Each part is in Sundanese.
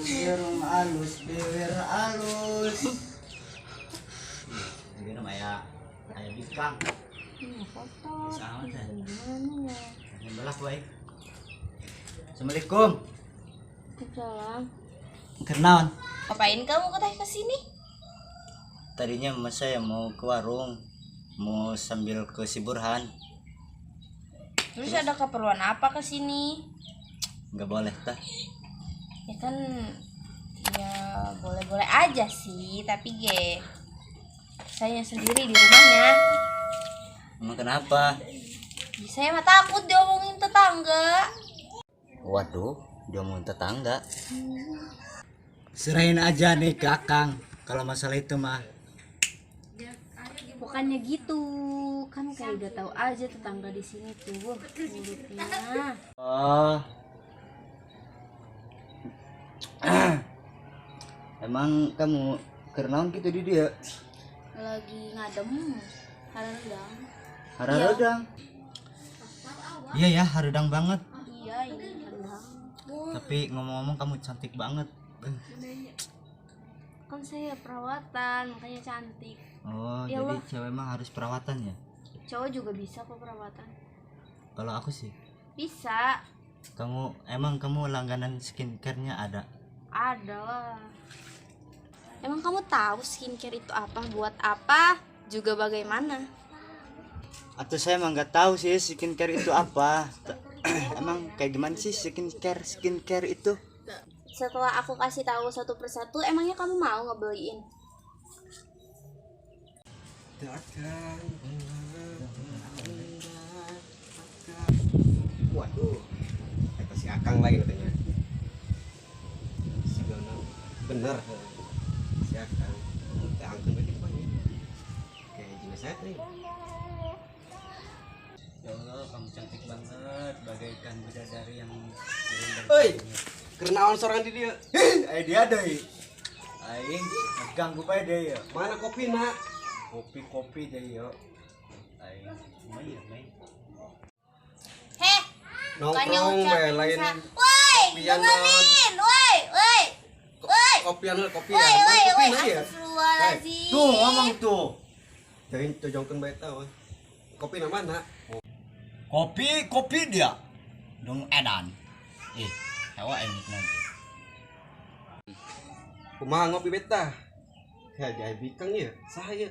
Alus, irung alus, bibir alus. Gimana Maya? Aya bikang. Sama teh. Belah wae. Assalamualaikum. Salam. Kenaon? Ngapain kamu ke teh kesini? Tadinya mama saya mau ke warung, mau sambil ke si Burhan. Terus ada keperluan apa ke sini? Nggak boleh tah. Ya kan ya boleh-boleh aja sih, tapi ge saya sendiri di rumahnya. Emang kenapa? Ya, saya mah takut diomongin tetangga. Waduh, diomongin tetangga. Serahin aja nih ke Akang kalau masalah itu mah. Bukannya gitu, kan kayak udah tahu aja tetangga di sini tuh, wah, mulutnya. Oh. Emang kamu kenaon gitu di dia? Lagi ngadem, hareudang. Hareudang. Iya ya, hareudang banget. Iya, ini hareudang. Tapi ngomong-ngomong kamu cantik banget. Kan saya perawatan, makanya cantik. Oh, Ya jadi Allah. cewek mah harus perawatan ya? Cowok juga bisa kok perawatan. Kalau aku sih. Bisa. Kamu emang kamu langganan skincare-nya ada? Ada lah. Emang kamu tahu skincare itu apa, buat apa, juga bagaimana? Atau saya emang nggak tahu sih skincare itu apa. Emang kayak gimana sih skincare skincare itu? Setelah aku kasih tahu satu persatu, emangnya kamu mau ngebeliin? Waduh, kata si Akang lagi katanya. Si Gono, bener si Akang. Teh angkeun bae kitu banyak. Kayak jenis saya nih. Ya Allah, kamu cantik banget, bagaikan bidadari yang turun dari Oi, langit. kenaon sorangan di dia? Eh dia deh. Aing ganggu bae deh ya. Mana kopi nak? Kopi-kopi deh ya. Aing, lumayan, Mei. Heh, bukannya Nongkrong bae ucapin lain. Woi, kopian dengerin, woi, woi, woi, Kopian lah, kopian. woi, Mana woi, kopi woi, na ya? astagfirullahaladzim. Tuh ngomong tuh. Jangan cojongkeun bae tau. Kopi na mana? Kopi, kopi dia. Dong edan. Eh, hawa aing nanti. Kumaha ngopi beta? Ya jahe bikang ya, saha ya?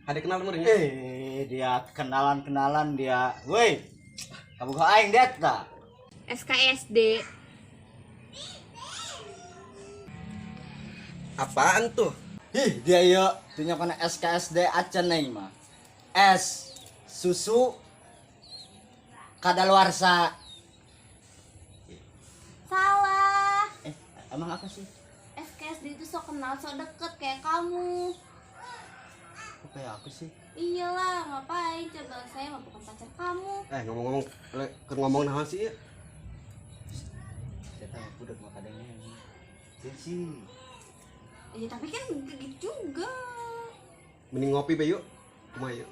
Ada kenal meureun ya? Eh, dia kenalan-kenalan dia. Woi. Kamu kok aing det ta? SKSD. Apaan tuh? Ih, dia yo tunya kana SKSD acan aing mah. S susu kadaluarsa. Salah. Eh, emang apa sih? SKSD itu sok kenal, sok deket kayak kamu. Kok kayak aku sih? Iyalah, ngapain coba saya mah bukan pacar kamu. Eh ngomong-ngomong, keur ngomong naon sih ya? Saya tahu budak mah kadangnya ini. Sih. Ya tapi kan gitu juga. Mending ngopi be yuk. Kumaha yuk?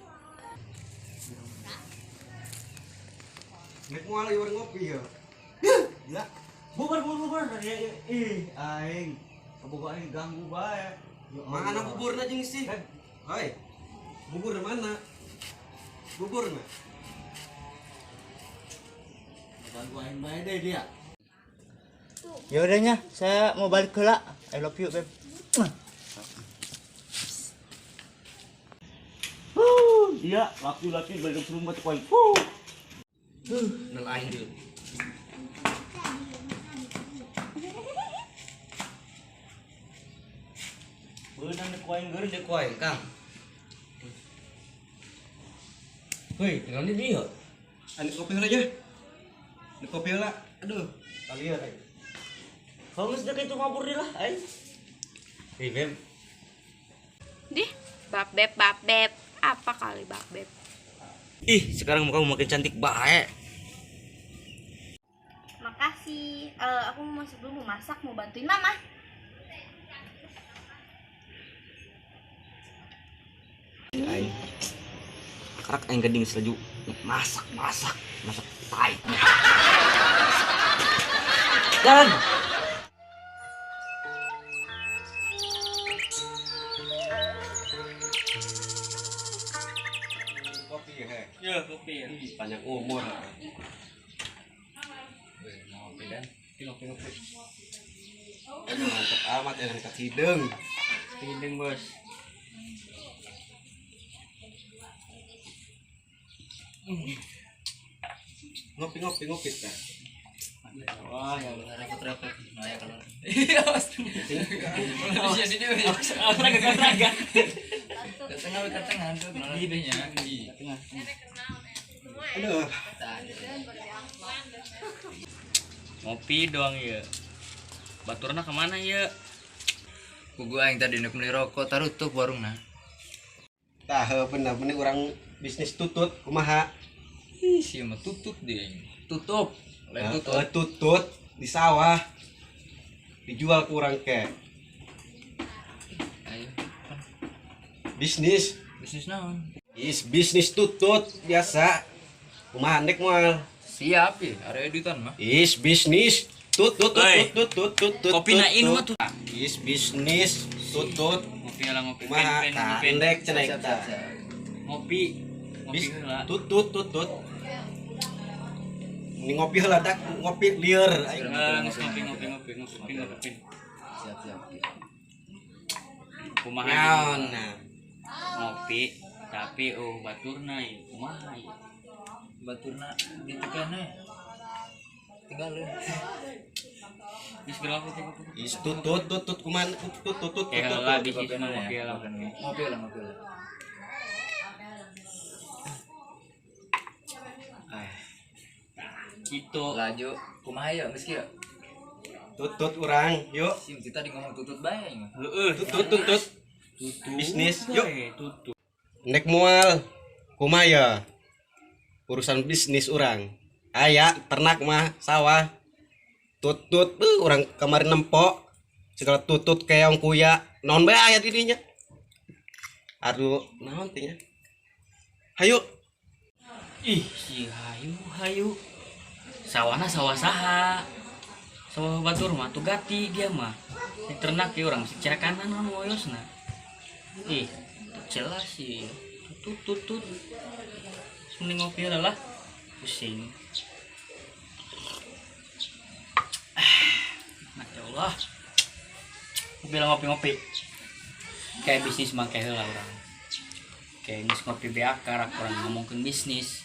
Nek moal ieu ngopi ya. Ya. Bubar bubar bubar. Ya, ya. Ih, aing. Kabogo aing ganggu bae. Ya Mana Allah. buburna jeung sih? Hoi. Bubur mana? Buburna. Ganggu aing bae deh dia. Ya udahnya, saya mau balik ke lah. I love you, babe. Iya, laki-laki balik ke rumah tuh. Nel aing dulu. Beunang dek aing geureun dek aing, Kang. Hei, tinggal di dia. Anu kopi heula aja. Anu kopi heula. Aduh, kalian aing. Kalau geus dek itu mabur di lah, aing. Hei, Beb. Dih, bab beb bab beb. Apa kali bab beb? Ih, sekarang muka kamu makin cantik bae. Makasih. Aku mau masuk dulu, mau masak, mau bantuin mama. Aing. Karak aing gading selaju masak, masak, masak tai. Jalan. Ngopi ya. Panjang umur. Ngopi dan ngopi. Aduh, mantap amat ya dekat hidung. Hidung, Bos. Ngopi teh. Wah, ya udah repot-repot. Nah, ya kalau. Iya, Mas. Manusia sini. Olahraga. Ke tengah tuh lebihnya. Tengah. Aduh. Ngopi doang ya. Baturna kemana ya? Kugu aing tadi nek beli rokok tarutup warungna. Tah bener bener urang bisnis tutut kumaha? Ih, sia mah tutut deh. Tutup. Lain tutut. Tutut di sawah. Dijual ku urang ke. Ayo. Bisnis. Bisnis naon? Is bisnis tutut biasa. Kumaha ndek moal? Siap ya, area editan mah. Is bisnis tutut tutut tutut tutut. Kopi na inu mah tutut. Is bisnis tutut. Ngopi lah ngopi. Kumaha ndek cenah eta. Ngopi. Ngopi heula. Tutut tutut. Ini ngopi heula dak ngopi lieur aing. Ngopi. Siap siap. Kumaha? Naon nah. Ngopi tapi oh baturna ieu kumaha ieu? Baturna gitu kene. Tinggal lu. Geus berapa tuh? Is tutut tutut kumaha tutut tutut tutut. Lah bisnis mah ngopi lah. Ngopi lah ngopi lah. Gitu. Laju kumaha ya geus kieu? Tutut urang yuk. Sim kita di ngomong tutut bae. Heeh, tutut tutut. Bisnis yuk. Tutut. Nek moal kumaha ya? Urusan bisnis urang. Aya ternak mah sawah. Tutut urang kemarin nempok segala tutut keong kuya naon bae aya di dinya. Aduh, naon teh nya? Hayu. Ih, si hayu hayu. Sawahna sawah saha? Sawah batur mah tuh gati dia mah. Di ternak ya urang secara kanan naon woyosna. Ih, jelas sih. Tutut tutut. Mending ngopi lah, pusing. Masya Allah. Ngopi lah ngopi-ngopi. Kayak bisnis mah kayak lah orang. Kayak geus ngopi beak karak orang ngomongkeun bisnis.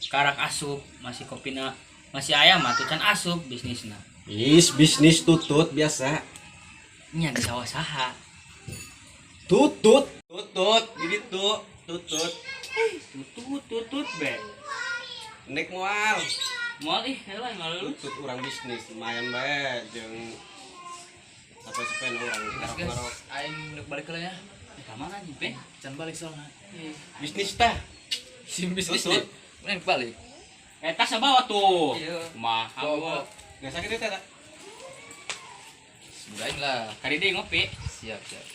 Karak asup masih kopina masih ayam mah tuh can asup bisnisna. Is bisnis tutut biasa. Nya di sawah saha. Tutut tutut di ditu tutut. Tutut tutut be. Nek moal. Moal ih heula ngaleuleus. Tutut urang bisnis lumayan bae jeung sampai-sampai urang Guys, aing ndek balik heula ya. Ka mana nih, Be? Can balik soalna. Bisnis tah. Sim bisnis deh. Neng balik. Tas bawa tuh. Iya. Kumaha? Enggak sakit itu teh. Sebulan lah. Kali deui ngopi. Siap, siap.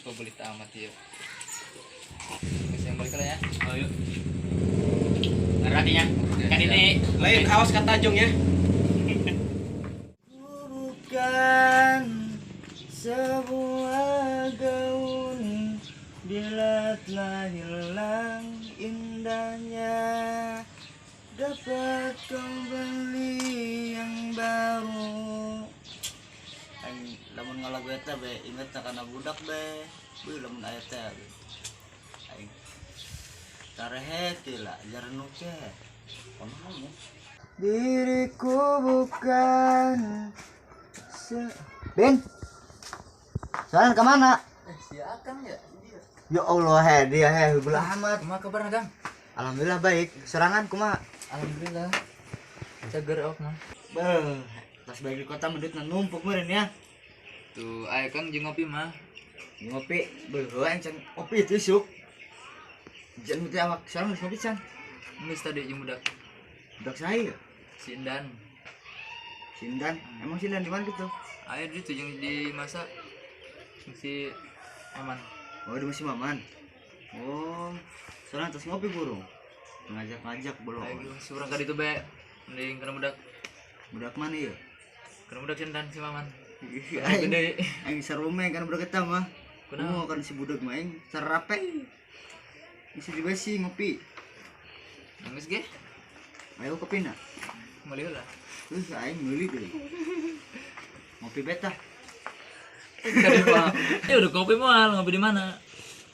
Kok beli amat ya. Geus yang balik lah ya. Oh, yuk. Ngeratinya. Kali deui. Lain awas kata tajung ya. Bukan sebuah gaun bila telah hilang indahnya, dapat kembali yang baru. Aing lamun ngalagu eta be inget kana budak be, beuh lamun aya teh. Aing tarehe teh lah jaranu teh. Kono diriku bukan Ben, soalnya kemana? Si Akang ya? Ya Allah, he dia he belah amat. Kumaha kabarna, Kang? Alhamdulillah baik. Serangan kumaha? Alhamdulillah. Seger ok mah. Beuh, tas balik di kota mendut numpuk meureun ya. Tuh, ayo Kang jeung ngopi mah. Ngopi, beuh aing can ngopi itu isuk. Jangan teh awak sekarang geus ngopi can. Geus tadi jeung budak Budak saya. si Indan. Sindan, emang Sindan di mana gitu? Ayo di tuh jeung di masa si Aman. Oh, di masih Maman. Oh, sekarang terus ngopi burung. Ngajak-ngajak belum. Ayo si urang ka ditu bae. Mending kana budak. Budak mana ya? Kana budak Sindan si Maman. Aing Gede. aing sarume kan budak eta mah. Kunaon? Kumaha kan si budak mah aing sarape. Bisa juga sih ngopi. Geus ge. Ayo kopi na. Meuli heula. Terus aing meuli deui. Ngopi beta. Ya udah ngopi moal, ngopi di mana?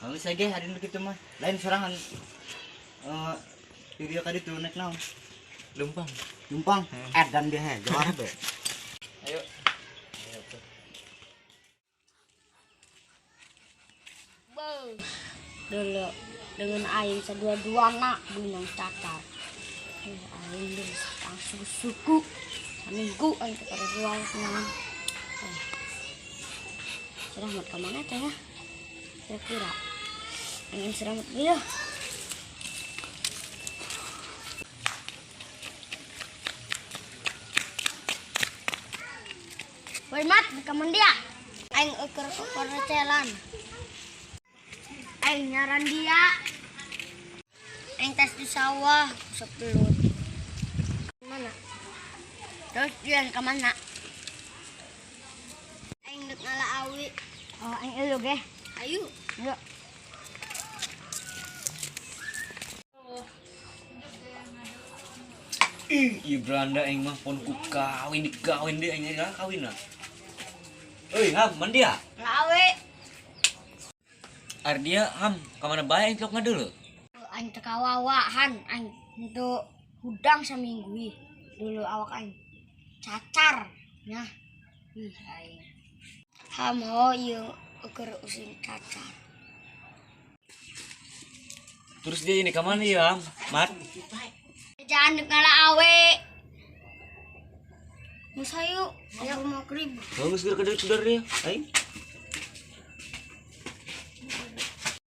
Kalau saya ge hari nu kitu mah. Lain sorangan. Video kali tuh naik naon? Lumpang. Numpang. Edan dia he, jawab be. Ayo. Dulu dengan aing sedua-dua nak binang cacar. Aing geus langsung suku. Saminggu aing teh pada jual naon. Selamat ke mana teh ya? Kira-kira ingin selamat dia. Woi mat, ke mana dia? Aing ukur percelan. Aing nyaran dia. Aing tes di sawah sepelut. Mana? Terus dia ke mana? Aing dek ngala awi. Oh, aing elu ge. Ayo. Yuk. Ih, ieu Belanda aing mah pon ku kawin dikawin deui aing lah kawin lah. Euy, Ham, man dia? Ngala awi. Ardia, Ham, ka mana bae aing tlok ngadeuleu? Aing teu kawawahan, aing untuk hudang saminggu ih. Dulu awak aing cacar nah. Ih aing. Ham ho ieu ukur usin cacar. Terus dia ini ka mana ya, Ham? Mat. Jangan dek ngala awe. Musa yuk, aku mau kerib. Bagus geus ka dieu dia, aing.